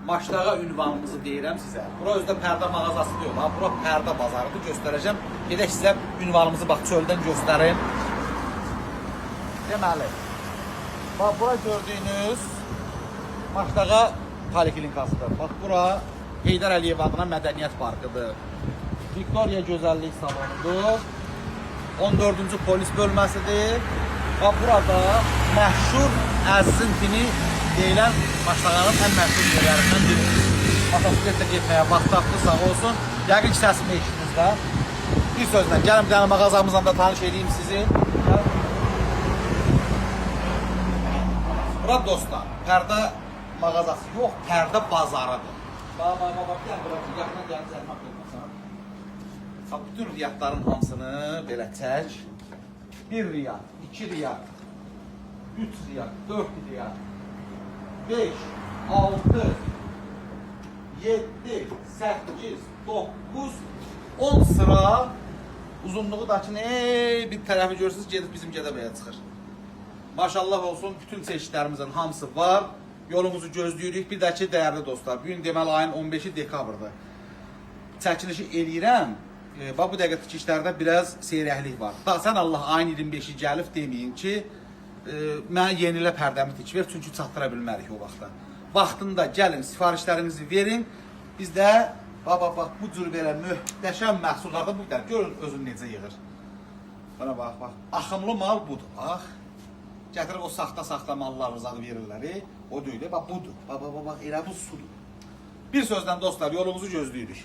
Maşdağa ünvanımızı deyirəm sizə. Bura özü də pərdə mağazası deyil, ha. Bura pərdə bazarıdır. Göstərəcəm. Gedək sizə ünvanımızı bax çöldən göstərim. Deməli, bax bura gördüyünüz Maşdağa poliklinikasıdır. Bax bura Heydər Əliyev adına Mədəniyyət Parkıdır. Viktoriya Gözəllik Salonudur. 14-cü polis bölməsidir. Bax burada məşhur Əzizin tini deyilən Maşdağanın ən məşhur yerlərindən biridir. Motosikletlə getməyə vaxt tapdı, sağ olsun. Yəqin ki səsimi eşitdiniz də. Bir sözlə, gəlin bir dənə mağazamızla da tanış edeyim sizi. Gəlin. Bura dostlar, pərdə mağazası yox, pərdə bazarıdır. Bax, bax, bax, bax, gəl bura, yaxından gəlin zəhmət olmasa. Bax, bütün riyadların hamısını belə çək. 1 riyad, 2 riyad, 3 riyad, 4 riyad, 5, 6, 7, 8, 9, 10 sıra uzunluğu da ki, ey, bir tərəfi görürsünüz, gedib bizim Gədəbəyə çıxır. Maşallah olsun, bütün çeşidlərimizin hamısı var. Yolumuzu gözləyirik. Bir də ki, dəyərli dostlar, bu gün deməli ayın 15-i dekabrdır. Çəkilişi eləyirəm. Bax bu dəqiqə tikişlərdə biraz seyrəklik var. Da sən Allah ayın 25-i gəlib deməyin ki, mənə yenilə pərdəmi tikivər, çünki çatdıra bilmərik o vaxtda. Vaxtında gəlin, sifarişlərinizi verin. Biz də bax bax bax bu cür belə möhtəşəm məhsullarda bu qədər. Görün özünü necə yığır. Bana bax bax. Axımlı mal budur. Bax. Gətirib o saxta-saxta malları zad verirlər. O deyil. Bax budur. Bax bax bax, bax elə bu sudur. Bir sözlə dostlar yolumuzu gözləyirik.